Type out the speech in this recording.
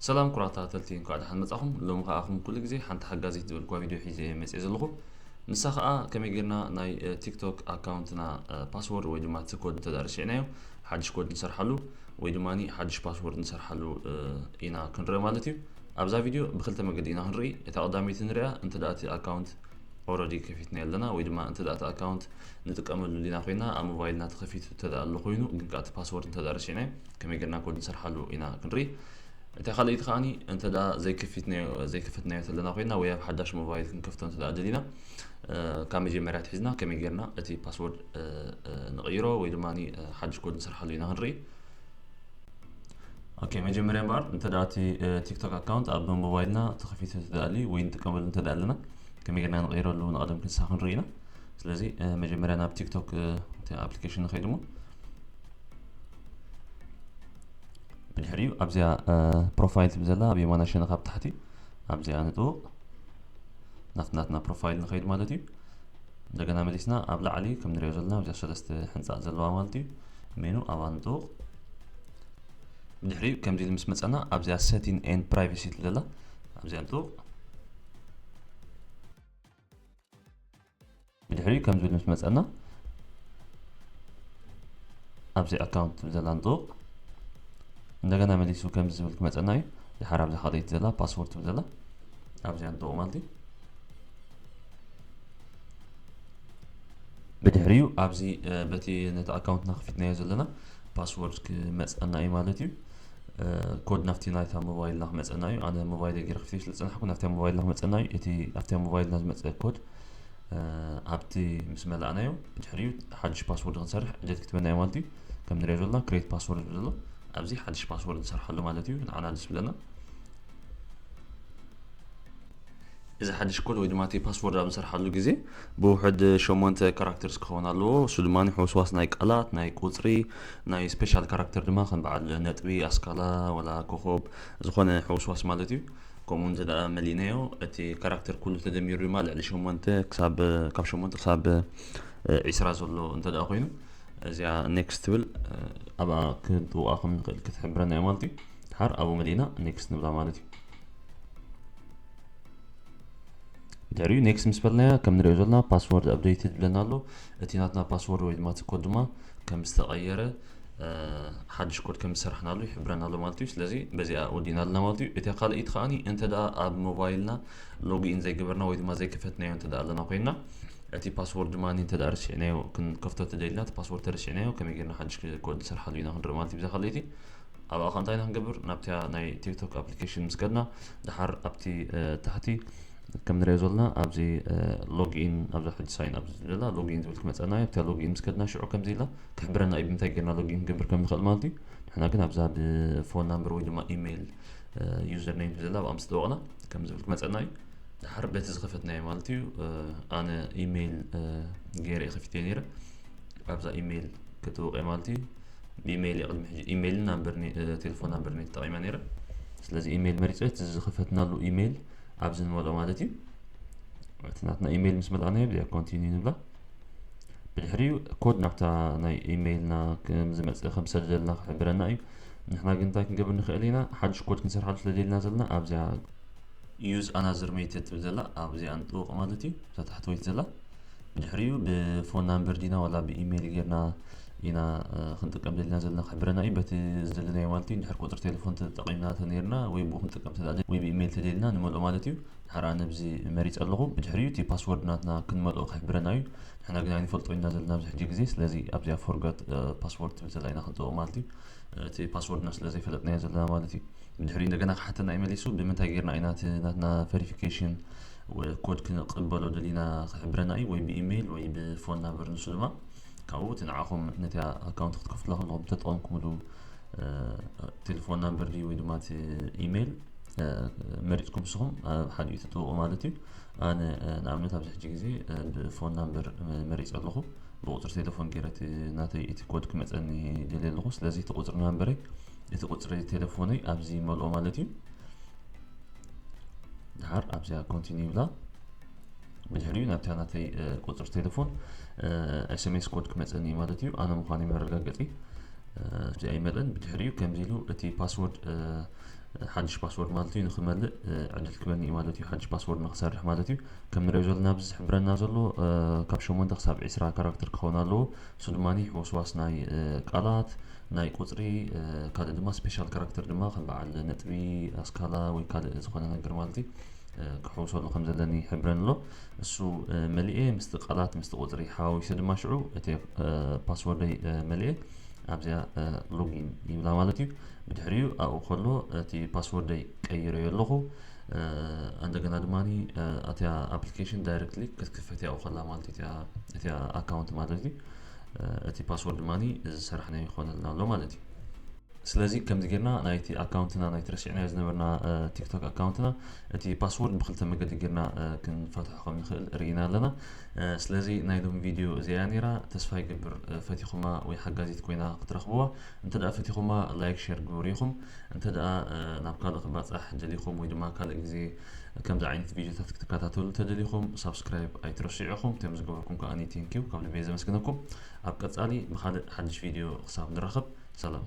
ሰላም ኩራት ተኸታተልቲ፣ እንኳዕ ደሓን መጻኹም። ሎሚ ከኣ ከም ኩሉ ግዜ ሓንቲ ሓጋዚት ዝበልኩዋ ቪድዮ ሒዘ እየ መጽየ ዘለኹ። ንሳ ከኣ ከመይ ጌርና ናይ ቲክቶክ ኣካውንትና ፓስወርድ ወይ ድማ እቲ ኮድ እንተ ረሲዕናዮ ሓድሽ ኮድ ንሰርሓሉ ወይ ድማ ሓድሽ ፓስወርድ ንሰርሓሉ ኢና ክንርኢ ማለት እዩ። ኣብዛ ቪድዮ ብክልተ መገዲ ኢና ክንርኢ። እታ ቀዳመይቲ ንሪኣ እንተ እቲ ኣካውንት ኦረዲ ከፊትና ኣለና ወይ ድማ እንተ እቲ ኣካውንት ንጥቀመሉ ዲና ኮይና ኣብ ሞባይልና ተኸፊቱ እንተ ኣሎ ኮይኑ ግን ከኣ እቲ ፓስወርድ እንተ ረሲዕናዮ ከመይ ጌርና ኮድ ንሰርሓሉ ኢና ክንርኢ። እታ ካልኣይቲ ከኣ እንተ ዘይከፊትናዮ ዘይከፈትናዮ ተለና ኮይና ወይ ኣብ ሓዳሽ ሞባይል ክንከፍቶ እንተ ደሊና ካብ መጀመርያ ትሒዝና ከመይ ጌርና እቲ ፓስወርድ ንቕይሮ ወይ ድማ ሓድሽ ኮድ ንሰርሓሉ ኢና ክንርኢ። ኦኬ፣ መጀመርያ እምበኣር እንተ እቲ ቲክቶክ ኣካውንት ኣብ ሞባይልና ተኸፊቱ እንተ ኣሎ ወይ ንጥቀመሉ እንተ ኣለና ከመይ ጌርና ንቕይረሉ ንቐደም ክንሳ ክንርኢ ኢና። ስለዚ መጀመርያ ናብ ቲክቶክ እቲ ኣፕሊኬሽን ንኸይድ እሞ ብድሕሪኡ ኣብዚኣ ፕሮፋይል ትብል ዘላ ኣብ የማና ሸነኻ ኣብ ታሕቲ ኣብዚኣ ንጥውቕ። ናብቲ ናትና ፕሮፋይል ንኸይድ ማለት እዩ። እንደገና መሊስና ኣብ ላዕሊ ከም ንሪኦ ዘለና ኣብዚኣ ሰለስተ ሕንፃ ዘለዋ ማለት እዩ። ሜኑ ኣብኣ ንጥውቕ። ብድሕሪኡ ከምዚ ኢሉ ምስ መፀና ኣብዚኣ setting and privacy ትብል ዘላ ኣብዚኣ ንጥውቕ። ብድሕሪኡ ከምዚ ኢሉ ምስ መፀና ኣብዚ ኣካውንት ትብል ዘላ ንጥውቕ። እንደገና መሊሱ ከምዚ ዝብል ክመፀና እዩ። ድሓር ኣብዛ ካልኣይቲ ዘላ ፓስወርድ ትብል ዘላ ኣብዚኣ ንጥውቕ ማለት እዩ። ብድሕሪኡ ኣብዚ በቲ ነቲ ኣካውንትና ከፊትናዮ ዘለና ፓስወርድ ክመፀና እዩ ማለት እዩ። ኮድ ናብቲ ናይታ ሞባይልና ክመፀና እዩ። ኣነ ሞባይል ገይረ ከፊተ ስለ ዝፀናሕኩ ናብታ ሞባይልና ክመፀና እዩ። እቲ ኣብታ ሞባይልና ዝመፀ ኮድ ኣብቲ ምስ መላእናዮ ድሕሪኡ ሓድሽ ፓስወርድ ክንሰርሕ ዕድል ክትበና እዩ ማለት እዩ። ከም ንሪኦ ዘለና ክሬት ፓስወርድ ዝብል ዘሎ ኣብዚ ሓድሽ ፓስወርድ ንሰርሓሉ ማለት እዩ። ንዓና ደስ ብለና። እዚ ሓድሽ ኮድ ወይ ድማ እቲ ፓስወርድ ኣብ ንሰርሓሉ ግዜ ብውሕድ ሸሞንተ ካራክተርስ ክኸውን ኣለዎ። እሱ ድማ ሕውስዋስ ናይ ቃላት፣ ናይ ቁፅሪ፣ ናይ ስፔሻል ካራክተር ድማ ከም በዓል ነጥቢ፣ ኣስካላ፣ ወላ ኮኾብ ዝኾነ ሕውስዋስ ማለት እዩ። ከምኡ እንተ ደኣ መሊእናዮ እቲ ካራክተር ኩሉ ተደሚሩ ድማ ልዕሊ ሸሞንተ ክሳብ ካብ ሸሞንተ ክሳብ ዒስራ ዘሎ እንተ ደኣ ኮይኑ እዚኣ ኔክስት ትብል ኣብኣ ክንጥውቓ ከም ንኽእል ክትሕብረና እያ ማለት እዩ። ድሓር ኣብኡ መሊእና ኔክስት ንብላ ማለት እዩ። ድሕሪኡ ኔክስት ምስ በልናያ ከም ንሪኦ ዘለና ፓስወርድ ኣፕዴይትድ ይብለና ኣሎ። እቲ ናትና ፓስወርድ ወይ ድማ እቲ ኮድ ድማ ከም ዝተቐየረ ሓድሽ ኮድ ከም ዝሰራሕናሉ ይሕብረና ኣሎ ማለት እዩ። ስለዚ በዚኣ ወዲና ኣለና ማለት እዩ። እቲ ካልኣይቲ ከኣ እንተ ደኣ ኣብ ሞባይልና ሎግኢን ዘይገበርና ወይ ድማ ዘይከፈትናዮ እንተ ደኣ ኣለና ኮይንና እቲ ፓስወርድ ድማ እንተ ደኣ ረሲዕናዮ ክንከፍቶ ተደሊና እቲ ፓስወርድ ተረሲዕናዮ ከመይ ጌርና ሓድሽ ኮድ ንሰርሓሉ ኢና ክንርኢ ማለት እዩ። ብዛ ካልኣይቲ ኣብኣ ከ እንታይ ኢና ክንገብር? ናብታ ናይ ቲክቶክ ኣፕሊኬሽን ምስ ከድና ድሓር ኣብቲ ታሕቲ ከም ንሪኦ ዘለና ኣብዚ ሎግኢን ኣብዛ ሕጂ ሳይን ኣብ ዘላ ሎግኢን ዝብል ክመፀና እዩ። ኣብታ ሎግኢን ምስ ከድና ሽዑ ከምዚ ኢላ ክሕብረና እዩ ብምንታይ ጌርና ሎግኢን ክንገብር ከም ንኽእል ማለት እዩ። ንሕና ግን ኣብዛ ብፎን ናምበር ወይ ድማ ኢሜይል ዩዘር ኔም ዘላ ኣብኣ ምስ ጠወቕና ከም ዝብል ክመፀና እዩ። ድሓር በቲ ዝኸፈትናዮ ማለት እዩ። ኣነ ኢሜይል ገይረ እየ ከፊተ ነይረ። ኣብዛ ኢሜይል ክጥውቕ እየ ማለት እዩ። ብኢሜይል እየ ቅድሚ ሕጂ ኢሜይልን ናምበር ቴሌፎን ናምበር እየ ተጠቒመ ነይረ። ስለዚ ኢሜይል መሪፀ እቲ ዝኸፈትናሉ ኢሜይል ኣብዚ ንመልኦ ማለት እዩ። እቲ ናትና ኢሜይል ምስ መልኣናዮ ብዚኣ ኮንቲኒ ንብላ። ብድሕሪኡ ኮድ ናብታ ናይ ኢሜይልና ከም ዝመፅእ ከም ዝሰደደልና ክሕብረና እዩ። ንሕና ግን እንታይ ክንገብር ንኽእል ኢና? ሓድሽ ኮድ ክንሰርሓሉ ስለ ደልና ዘለና ኣብዚኣ ዩዝ ኣናዘር ሜተድ ትብል ዘላ ኣብዚኣ ንጥውቕ ማለት እዩ። እዛ ታሕተወይቲ ዘላ ብድሕሪኡ ብፎን ናምበር ዲና ዋላ ብኢሜይል ጌርና ኢና ክንጥቀም ደሊና ዘለና ክሕብረና እዩ። በቲ ዝደለናዮ ማለት እዩ። እንድሕር ቁፅሪ ቴሌፎን ተጠቒምና ተነይርና ወይ ብኡ ክንጥቀም ተደኣ ወይ ብኢሜይል ተደሊና ንመልኦ ማለት እዩ። ድሓር ኣነ ኣብዚ መሪፀ ኣለኹ። ብድሕሪኡ እቲ ፓስወርድ ናትና ክንመልኦ ክሕብረና እዩ። ንሕና ግን ኣይንፈልጦ ኢና ዘለና ኣብዚ ሕጂ ግዜ። ስለዚ ኣብዚኣ ፎርጋት ፓስወርድ ትብል ዘላ ኢና ክንጥውቕ ማለት እዩ። እቲ ፓስወርድና ስለ ዘይፈለጥናዮ ዘለና ማለት እዩ። ብድሕሪኡ እንደገና ክሓተና እዩ መሊሱ። ብምንታይ ጌርና ኢና እቲ ናትና ቨሪፊኬሽን ኮድ ክንቕበሎ ደሊና ክሕብረና እዩ፣ ወይ ብኢሜይል ወይ ብፎን ናምበር። ንሱ ድማ ካብኡ እቲ ንዓኹም ነቲ ኣካውንት ክትከፍቱላ ከለኹም ተጠቐምኩምሉ ቴሌፎን ናምበር ድዩ ወይ ድማ እቲ ኢሜይል መሪፅኩም ንስኹም ኣብ ሓዲኡ ትጥውቑ ማለት እዩ። ኣነ ንኣብነት ኣብዚ ሕጂ ግዜ ብፎን ናምበር መሪፀ ኣለኹ። ብቁፅሪ ቴሌፎን ገይረ እቲ ናተይ እቲ ኮድ ክመፀኒ ደልየ ኣለኹ። ስለዚ እቲ ቁፅሪ ናምበረይ እቲ ቁፅሪ ቴሌፎነይ ኣብዚ ይመልኦ ማለት እዩ። ድሓር ኣብዚኣ ኮንቲኒ ይብላ። ብድሕሪኡ ናብታ ናተይ ቁፅሪ ቴሌፎን ኤስኤምኤስ ኮድ ክመፀኒ እዩ ማለት እዩ። ኣነ ምዃነይ መረጋገፂ ኣብዚኣ ይመልእን ብድሕሪኡ ከምዚ ኢሉ እቲ ፓስወርድ ሓድሽ ፓስወርድ ማለት እዩ ንክመልእ ዕድል ክበኒ እዩ ማለት እዩ። ሓድሽ ፓስወርድ ንክሰርሕ ማለት እዩ። ከም ንሪኦ ዘለና ኣብዚ ዝሕብረና ዘሎ ካብ ሸሞንተ ክሳብ ዒስራ ካራክተር ክኸውን ኣለዎ። እሱ ድማ ሕውስዋስ ናይ ቃላት፣ ናይ ቁፅሪ፣ ካልእ ድማ ስፔሻል ካራክተር ድማ ከም በዓል ነጥቢ፣ ኣስካላ ወይ ካልእ ዝኾነ ነገር ማለት እዩ ክሕውሰሉ ከም ዘለኒ ይሕብረን ኣሎ። እሱ መሊኤ ምስቲ ቃላት ምስቲ ቁፅሪ ሓዋዊሰ ድማ ሽዑ እቲ ፓስወርደይ መሊኤ ኣብዚኣ ሎጊን ይብላ ማለት እዩ። ብድሕሪኡ ኣብኡ ከሎ እቲ ፓስወርደይ ቀይረዮ ኣለኹ። እንደገና ድማ እቲያ ኣፕሊኬሽን ዳይሬክትሊ ክትክፈት ያው ከላ ማለት እዩ እቲያ ኣካውንት ማለት እዩ። እቲ ፓስወርድ ድማ እዚ ዝሰራሕናዮ ይኾነልና ኣሎ ማለት እዩ። ስለዚ ከምዚ ጌርና ናይቲ ኣካውንትና ናይቲ ረሲዕናዮ ዝነበርና ቲክቶክ ኣካውንትና እቲ ፓስወርድ ብክልተ መገዲ ጌርና ክንፈትሖ ከም ንኽእል ርኢና ኣለና። ስለዚ ናይ ሎም ቪድዮ እዚኣ ነይራ። ተስፋ ይገብር ፈቲኹማ ወይ ሓጋዚት ኮይና ክትረኽብዋ። እንተ ደኣ ፈቲኹማ ላይክ ሸር ግበሩ ኢኹም። እንተ ደኣ ናብ ካልእ ክባፃሕ ደሊኹም ወይ ድማ ካልእ ግዜ ከምዚ ዓይነት ቪድዮታት ክትከታተሉ ተደሊኹም ሳብስክራይብ ኣይትረስዑ ኢኹም። እቶም ዝገበርኩም ከኣ ቴንኪዩ ካብ ልበይ ዘመስግነኩም። ኣብ ቀጻሊ ብኻልእ ሓድሽ ቪድዮ ክሳብ ንራኸብ ሰላም።